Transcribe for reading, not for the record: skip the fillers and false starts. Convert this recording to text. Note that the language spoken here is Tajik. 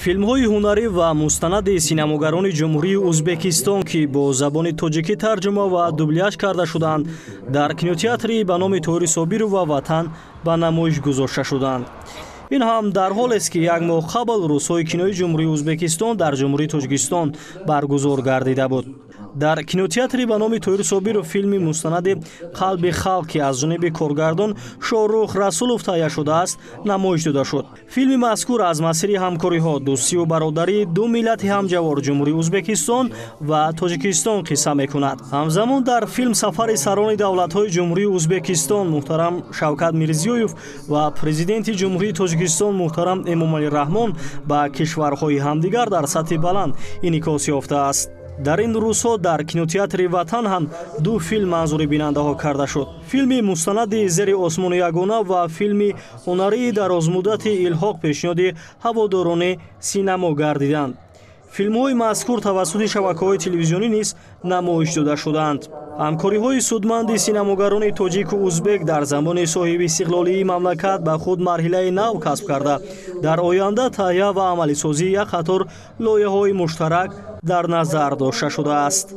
Филмҳои ҳунарӣ ва мустанади синамогарони Ҷумҳурии Ӯзбекистон, ки бо забони тоҷикӣ тарҷума ва дубляж карда шуданд, дар кинотеатри ба номи Тоҳири Собиров ва «Ватан» ба намоиш гузошта шуданд. Ин ҳам дар ҳолест, ки як моҳ қабл Рӯзҳои кинои Ҷумҳурии Ӯзбекистон дар Ҷумҳурии Тоҷикистон баргузор гардида буд. Дар кинотеатри ба номи Тоҳири Собиров филми мустанади «Қалби халқ», ки аз ҷониби коргардон Шоҳрух Расулов таҳия шудааст, намоиш дода шуд. Филми мазкур аз масири ҳамкориҳо, дӯстию бародарии ду миллати ҳамҷавор, Ҷумҳурии Ӯзбекистон ва Тоҷикистон, қисса мекунад. Ҳамзамон дар филм сафари сарони давлатҳои Ҷумҳурии Ӯзбекистон муҳтарам Шавкат Мирзиёев ва Президенти Ҷумҳурии Тоҷикистон муҳтарам Эмомалӣ Раҳмон ба кишварҳои ҳамдигар дар сатҳи баланд инъикос ёфтааст. Дар ин рӯзҳо дар кинотеатри «Ватан» ҳам ду филм манзури бинандаҳо карда шуд: филми мустанади «Зери осмони ягона» ва филми ҳунарии дарозмуддати «Илҳоқ» пешниҳоди ҳаводорони синамо гардиданд. Филмҳои мазкур тавассути шабакаҳои телевизионӣ низ намоиш дода шуданд. Ҳамкориҳои судманди синамогарони тоҷику узбек дар замони соҳибистиқлолии мамлакат ба худ марҳилаи нав касб карда, дар оянда таҳия ва амалисозии як қатор лоиҳаҳои муштарак дар назар дошта шудааст.